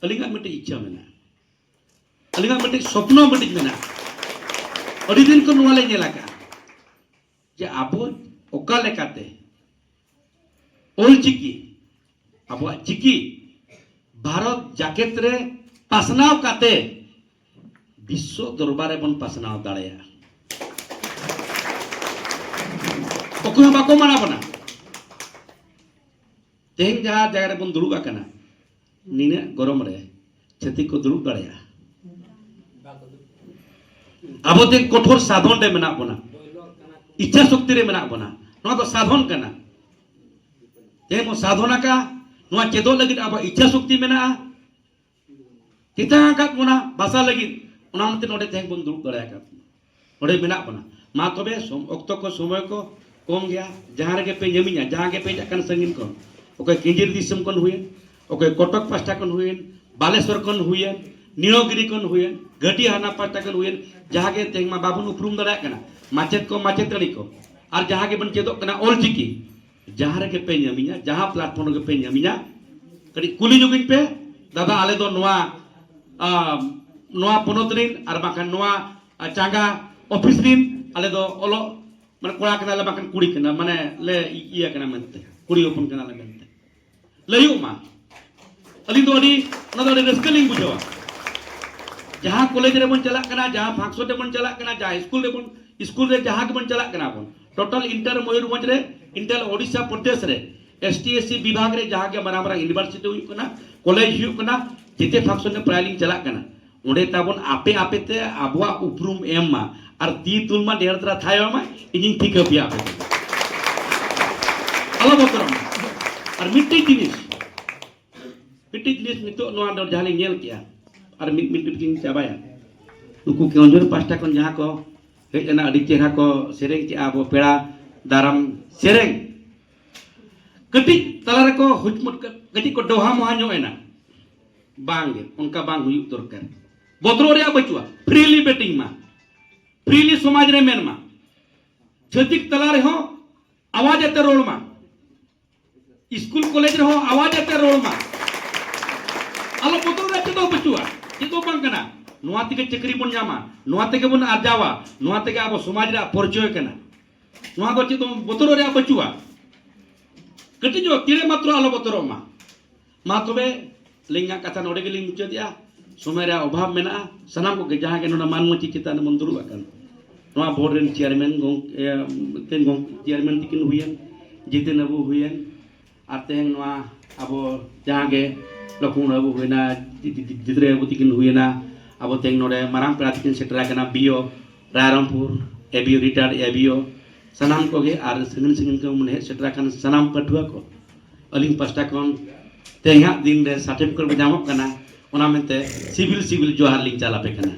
ᱟᱹᱞᱤᱧᱟᱜ ᱢᱤᱫᱴᱤᱡ ᱤᱪᱪᱷᱟᱹ ᱢᱮᱱᱟᱜᱼᱟ, ᱟᱹᱞᱤᱧᱟᱜ ᱢᱤᱫᱴᱤᱡ ᱥᱚᱯᱱᱚ ᱢᱤᱫᱴᱤᱡ ᱢᱮᱱᱟᱜᱼᱟ᱾ ᱟᱹᱰᱤ ᱫᱤᱱ ᱠᱷᱚᱱ ᱱᱚᱣᱟ ᱞᱮ ᱧᱮᱞ ᱟᱠᱟᱫᱼᱟ ᱡᱮ ᱟᱵᱚ ᱚᱠᱟ ᱞᱮᱠᱟᱛᱮ ᱚᱞ ᱪᱤᱠᱤ, ᱟᱵᱚᱣᱟᱜ ᱪᱤᱠᱤ ᱵᱷᱟᱨᱚᱛ ᱡᱟᱠᱮᱛ ᱨᱮ ᱯᱟᱥᱱᱟᱣ ᱠᱟᱛᱮ ᱵᱤᱥᱥᱚ ᱫᱚᱨᱵᱟᱨ ᱨᱮᱵᱚᱱ ᱯᱟᱥᱱᱟᱣ ᱫᱟᱲᱮᱭᱟᱜᱼᱟ᱾ ᱚᱠᱚᱭ ᱦᱚᱸ ᱵᱟᱠᱚ ᱢᱟᱱᱟ ᱵᱚᱱᱟ᱾ ᱛᱮᱦᱮᱧ ᱡᱟᱦᱟᱸ ᱡᱟᱭᱜᱟ ᱨᱮᱵᱚᱱ ᱫᱩᱲᱩᱵ ᱟᱠᱟᱱᱟ, ᱱᱤᱱᱟᱹᱜ ᱜᱚᱨᱚᱢ ᱨᱮ ᱪᱷᱟᱹᱛᱤᱠ ᱠᱚ ᱫᱩᱲᱩᱵ ᱫᱟᱲᱮᱭᱟᱜᱼᱟ? ᱟᱵᱚ ᱛᱮ ᱠᱚᱴᱷᱳᱨ ᱥᱟᱫᱷᱚᱱ ᱨᱮ ᱢᱮᱱᱟᱜ ᱵᱚᱱᱟ, ᱤᱪᱪᱷᱟ ᱥᱚᱠᱛᱤ ᱨᱮ ᱢᱮᱱᱟᱜ ᱵᱚᱱᱟ᱾ ᱱᱚᱣᱟ ᱫᱚ ᱥᱟᱫᱷᱚᱱ ᱠᱟᱱᱟ᱾ ᱛᱮᱦᱮᱧ ᱵᱚᱱ ᱥᱟᱫᱷᱚᱱ ᱟᱠᱟᱫᱼᱟ, ᱱᱚᱣᱟ ᱪᱮᱫᱚᱜ ᱞᱟᱹᱜᱤᱫ ᱟᱵᱚᱣᱟᱜ ᱤᱪᱪᱷᱟ ᱥᱚᱠᱛᱤ ᱢᱮᱱᱟᱜᱼᱟ᱾ ᱛᱮᱛᱟᱝ ᱟᱠᱟᱫ ᱵᱚᱱᱟ ᱵᱷᱟᱥᱟ ᱞᱟᱹᱜᱤᱫ, ᱚᱱᱟ ᱦᱚᱛᱮ ᱱᱚᱰᱮ ᱛᱮᱦᱮᱧ ᱵᱚᱱ ᱫᱩᱲᱩᱵ ᱫᱟᱲᱮ ᱟᱠᱟᱫ ᱵᱚᱱᱟ᱾ ᱱᱚᱰᱮ ᱢᱮᱱᱟᱜ ᱵᱚᱱᱟ᱾ ᱢᱟ ᱛᱚᱵᱮ ᱥᱚᱢ-, ᱚᱠᱛᱚ ᱠᱚ ᱥᱚᱢᱚᱭ ᱠᱚ ᱠᱚᱢ ᱜᱮᱭᱟ᱾ ᱡᱟᱦᱟᱸ ᱨᱮᱜᱮ ᱯᱮ ᱧᱟᱢᱤᱧᱟ, ᱡᱟᱦᱟᱸ ᱜᱮ ᱯᱮ ᱦᱮᱡ ᱟᱠᱟᱱ ᱥᱟᱺᱜᱤᱧ ᱠᱷᱚᱱ, ᱚᱠᱚᱭ ᱠᱤᱧᱡᱤᱨ ᱫᱤᱥᱚᱢ ᱠᱷᱚᱱ ᱦᱩᱭᱮᱱ, ᱚᱠᱚᱭ ᱠᱚᱴᱚᱠ ᱯᱟᱥᱴᱟ ᱠᱷᱚᱱ ᱦᱩᱭᱮᱱ, ᱵᱟᱞᱮᱥᱚᱨ ᱠᱷᱚᱱ ᱦᱩᱭᱮᱱ, ᱱᱤᱲᱚᱜᱤᱨᱤ ᱠᱷᱚᱱ ᱦᱩᱭᱮᱱ, ᱜᱷᱟᱹᱴᱤ ᱦᱟᱱᱟ ᱯᱟᱥᱴᱟ ᱠᱷᱚᱱ ᱦᱩᱭᱮᱱ, ᱡᱟᱦᱟᱸ ᱜᱮ ᱛᱮᱦᱮᱧ ᱢᱟ ᱵᱟᱵᱚᱱ ᱩᱯᱨᱩᱢ ᱫᱟᱲᱮᱭᱟᱜ ᱠᱟᱱᱟ, ᱢᱟᱪᱮᱫ ᱠᱚ, ᱢᱟᱪᱮᱛᱟᱹᱱᱤ ᱠᱚ, ᱟᱨ ᱡᱟᱦᱟᱸ ᱜᱮᱵᱚᱱ ᱪᱮᱫᱚᱜ ᱠᱟᱱᱟ ᱚᱞ ᱪᱤᱠᱤ, ᱡᱟᱦᱟᱸ ᱨᱮᱜᱮ ᱯᱮ ᱧᱟᱢᱤᱧᱟ, ᱡᱟᱦᱟᱸ platform ᱨᱮᱜᱮ ᱯᱮ ᱧᱟᱢᱤᱧᱟ, ᱠᱟᱹᱴᱤᱡ ᱠᱩᱞᱤ ᱧᱚᱜᱤᱧ ᱯᱮ, "ᱫᱟᱫᱟ, ᱟᱞᱮ ᱫᱚ ᱱᱚᱣᱟ, ᱟ, ᱱᱚᱣᱟ ᱯᱚᱱᱚᱛ ᱨᱤᱱ ᱟᱨ ᱵᱟᱝᱠᱷᱟᱱ ᱱᱚᱣᱟ, ᱟ, ᱪᱟᱸᱜᱟ ᱚᱯᱷᱤᱥ ᱨᱤᱱ ᱟᱞᱮ ᱫᱚ ᱚᱞᱚᱜ, ᱢᱟᱱᱮ, ᱠᱚᱲᱟ ᱠᱟᱱᱟᱞᱮ ᱵᱟᱝᱠᱷᱟᱱ ᱠᱩᱲᱤ ᱠᱟᱱᱟ, ᱢᱟᱱᱮ, ᱞᱮ ᱤᱭᱟᱹ ᱠᱟᱱᱟ ᱢᱮᱱᱛᱮ, ᱠᱩᱲᱤ ᱦᱚᱯᱚᱱ ᱠᱟᱱᱟᱞᱮ" ᱢᱮᱱᱛᱮ ᱞᱟᱹᱭᱚᱜ ᱢᱟ᱾ ᱟᱹᱞᱤᱧ ᱫᱚ ᱟᱹᱰᱤ, ᱚᱱᱟ ᱫᱚ ᱟᱹᱰᱤ ᱨᱟᱹᱥᱠᱟᱹ ᱞᱤᱧ ᱵᱩᱡᱷᱟᱹᱣᱟ᱾ ᱡᱟᱦᱟᱸ ᱠᱚᱞᱮᱡᱽ ᱨᱮᱵᱚᱱ ᱪᱟᱞᱟᱜ ᱠᱟᱱᱟ, ᱡᱟᱦᱟᱸ ᱯᱷᱟᱝᱥᱚᱱ ᱨᱮᱵᱚᱱ ᱪᱟᱞᱟᱜ ᱠᱟᱱᱟ, ᱡᱟᱦᱟᱸ ᱥᱠᱩᱞ ᱨᱮᱵᱚᱱ, ᱥᱠᱩᱞ ᱨᱮ ᱡᱟᱦᱟᱸ ᱜᱮᱵᱚᱱ ᱪᱟᱞᱟᱜ ᱠᱟᱱᱟ ᱵᱚᱱ, total ᱤᱱᱴᱟᱨ ᱢᱚᱭᱩᱨᱵᱷᱚᱸᱡᱽ ᱨᱮ, ᱤᱱᱴᱟᱨ ᱳᱰᱤᱥᱟ ᱯᱨᱚᱫᱮᱥ ᱨᱮ, ᱮᱥ ᱴᱤ ᱮᱥ ᱥᱤ ᱵᱤᱵᱷᱟᱜᱽ ᱨᱮ ᱡᱟᱦᱟᱸ ᱜᱮ ᱢᱟᱨᱟᱝ ᱢᱟᱨᱟᱝ ᱤᱭᱩᱱᱤᱵᱷᱟᱨᱥᱤᱴᱤ ᱦᱩᱭᱩᱜ ᱠᱟᱱᱟ, ᱠᱚᱞᱮᱡᱽ ᱦᱩᱭᱩᱜ ᱠᱟᱱᱟ, ᱡᱮᱛᱮ ᱯᱷᱟᱝᱥᱚᱱ ᱨᱮ ᱯᱨᱟᱭ ᱞᱤᱧ ᱪᱟᱞᱟᱜ ᱠᱟᱱᱟ᱾ ᱚᱸᱰᱮ ᱛᱟᱵᱚᱱ ᱟᱯᱮ ᱟᱯᱮ ᱛᱮ ᱟᱵᱚᱣᱟᱜ ᱩᱯᱨᱩᱢ ᱮᱢ ᱢᱟ, ᱟᱨ ᱛᱤ ᱛᱩᱞ ᱢᱟ, ᱰᱷᱮᱨ ᱫᱷᱟᱨᱟ ᱛᱷᱟᱭᱚ ᱢᱟ, ᱤᱧᱤᱧ ᱴᱷᱤᱠᱟᱹ ᱯᱮᱭᱟ ᱟᱯᱮ ᱫᱚ᱾ ᱟᱞᱚ ᱵᱚᱛᱚᱨᱚᱜ ᱢᱟ᱾ ᱟᱨ ᱢᱤᱫᱴᱤᱡ ᱡᱤᱱᱤᱥ, ᱢᱤᱫᱴᱤᱡ ᱡᱤᱱᱤᱥ ᱱᱤᱛᱚᱜ ᱱᱚᱣᱟ ᱫᱚ ᱡᱟᱦᱟᱸ ᱞᱤᱧ ᱧᱮᱞ ᱠᱮᱜᱼᱟ, ᱟᱨ ᱢᱤᱫ ᱢᱤᱫ ᱢᱤᱱᱤᱴ ᱜᱤᱧ ᱪᱟᱵᱟᱭᱟ᱾ ᱱᱩᱠᱩ ᱠᱮᱣᱚᱱᱡᱷᱚᱨ ᱯᱟᱦᱴᱟ ᱠᱷᱚᱱ ᱡᱟᱦᱟᱸ ᱠᱚ ᱦᱮᱡ ᱮᱱᱟ, ᱟᱹᱰᱤ ᱪᱮᱦᱨᱟ ᱠᱚ ᱥᱮᱨᱮᱧ ᱠᱮᱜᱼᱟ, ᱟᱵᱚ ᱯᱮᱲᱟ ᱫᱟᱨᱟᱢ ᱥᱮᱨᱮᱧ᱾ ᱠᱟᱹᱴᱤᱡ ᱛᱟᱞᱟ ᱨᱮᱠᱚ ᱦᱩᱪᱢᱩᱴ, ᱠᱟᱹᱴᱤᱡ ᱠᱚ ᱰᱚᱦᱟ ᱢᱚᱦᱟ ᱧᱚᱜ ᱮᱱᱟ᱾ ᱵᱟᱝᱜᱮ, ᱚᱱᱠᱟ ᱵᱟᱝ ᱦᱩᱭᱩᱜ ᱫᱚᱨᱠᱟᱨ᱾ ᱵᱚᱛᱚᱨᱚᱜ ᱨᱮᱭᱟᱜ ᱵᱟᱹᱪᱩᱜᱼᱟ᱾ ᱯᱷᱨᱤᱞᱤ ᱵᱮᱴᱤᱝ ᱢᱟ, ᱯᱷᱨᱤᱞᱤ ᱥᱚᱢᱟᱡᱽ ᱨᱮ ᱢᱮᱱ ᱢᱟ, ᱪᱷᱟᱹᱛᱤᱠ ᱛᱟᱞᱟ ᱨᱮᱦᱚᱸ ᱟᱣᱟᱡ ᱟᱛᱮ ᱨᱚᱲ ᱢᱟ, ᱥᱠᱩᱞ ᱠᱚᱞᱮᱡᱽ ᱨᱮᱦᱚᱸ ᱟᱣᱟᱡ ᱟᱛᱮ ᱨᱚᱲ ᱢᱟ᱾ ᱟᱞᱚ ᱵᱚᱛᱚᱨ ᱨᱮ ᱪᱮᱫ ᱦᱚᱸ ᱵᱟᱹᱪᱩᱜᱼᱟ, ᱪᱮᱫ ᱦᱚᱸ ᱵᱟᱝ ᱠᱟᱱᱟ᱾ ᱱᱚᱣᱟ ᱛᱮᱜᱮ ᱪᱟᱹᱠᱨᱤ ᱵᱚᱱ ᱧᱟᱢᱟ, ᱱᱚᱣᱟ ᱛᱮᱜᱮ ᱵᱚᱱ ᱟᱨᱡᱟᱣᱟ, ᱱᱚᱣᱟ ᱛᱮᱜᱮ ᱟᱵᱚ ᱥᱚᱢᱟᱡᱽ ᱨᱮᱭᱟᱜ ᱯᱚᱨᱤᱪᱚᱭ ᱠᱟᱱᱟ᱾ ᱱᱚᱣᱟ ᱫᱚ ᱪᱮᱫ ᱦᱚᱸ ᱵᱚᱛᱚᱨᱚᱜ ᱨᱮᱭᱟᱜ ᱵᱟᱹᱪᱩᱜᱼᱟ᱾ ᱠᱟᱹᱴᱤᱡ ᱧᱚᱜ ᱛᱤᱨᱮ ᱢᱟᱛᱨᱚ ᱟᱞᱚ ᱵᱚᱛᱚᱨᱚᱜ ᱢᱟ᱾ ᱢᱟ ᱛᱚᱵᱮ, ᱟᱹᱞᱤᱧᱟᱜ ᱠᱟᱛᱷᱟ ᱱᱚᱰᱮ ᱜᱮᱞᱤᱧ ᱢᱩᱪᱟᱹᱫᱮᱜᱼᱟ᱾ ᱥᱚᱢᱚᱭ ᱨᱮᱭᱟᱜ ᱚᱵᱷᱟᱵ ᱢᱮᱱᱟᱜᱼᱟ᱾ ᱥᱟᱱᱟᱢ ᱠᱚᱜᱮ ᱡᱟᱦᱟᱸ ᱜᱮ ᱱᱚᱰᱮ ᱢᱟᱹᱱ ᱢᱟᱹᱪᱤ ᱪᱮᱛᱟᱱ ᱨᱮᱵᱚᱱ ᱫᱩᱲᱩᱵ ᱟᱠᱟᱱ, ᱱᱚᱣᱟ ᱵᱳᱨᱰ ᱨᱮᱱ ᱪᱮᱭᱟᱨᱢᱮᱱ ᱜᱚᱢᱠᱮ, ᱮ, ᱛᱮᱱ ᱜᱚᱢᱠᱮ ᱪᱮᱭᱟᱨᱢᱮᱱ ᱛᱤᱠᱤᱱ ᱦᱩᱭᱮᱱ, ᱡᱤᱛᱮᱱ ᱵᱟᱹᱵᱩ ᱦᱩᱭᱮᱱ, ᱟᱨ ᱛᱮᱦᱮᱧ ᱱᱚᱣᱟ ᱟᱵᱚ ᱡᱟᱦᱟᱸ ᱜᱮ ᱞᱚᱠᱷᱢᱚᱬ ᱵᱟᱹᱵᱩ ᱦᱩᱭᱱᱟ, ᱡᱤ-, ᱡᱤ-, ᱡᱤ-, ᱡᱤᱛᱨᱟᱹᱭ ᱵᱟᱹᱵᱩ ᱛᱤᱠᱤᱱ ᱦᱩᱭᱮᱱᱟ, ᱟᱵᱚ ᱛᱮᱦᱮᱧ ᱱᱚᱰᱮ ᱢᱟᱨᱟᱝ ᱯᱮᱲᱟ ᱛᱤᱠᱤᱱ ᱥᱮᱴᱮᱨ ᱟᱠᱟᱱᱟ, B O Rairangpur, A B O retired A B O, ᱥᱟᱱᱟᱢ ᱠᱚᱜᱮ ᱟᱨ ᱥᱟᱺᱜᱤᱧ ᱥᱟᱺᱜᱤᱧ ᱠᱷᱚᱱ ᱵᱚᱱ ᱦᱮᱡ ᱥᱮᱴᱮᱨ ᱟᱠᱟᱱ ᱥᱟᱱᱟᱢ ᱯᱟᱹᱴᱷᱩᱣᱟᱹ ᱠᱚ, ᱟᱹᱞᱤᱧ ᱯᱟᱥᱴᱟ ᱠᱷᱚᱱ ᱛᱮᱦᱮᱧᱟᱜ ᱫᱤᱱ ᱨᱮ ᱥᱟᱨᱴᱤᱯᱷᱤᱠᱮᱴ ᱵᱚᱱ ᱧᱟᱢᱚᱜ ᱠᱟᱱᱟ, ᱚᱱᱟ ᱢᱮᱱᱛᱮ ᱥᱤᱵᱤᱞ ᱥᱤᱵᱤᱞ ᱡᱚᱦᱟᱨ ᱞᱤᱧ ᱪᱟᱞ ᱟᱯᱮ ᱠᱟᱱᱟ᱾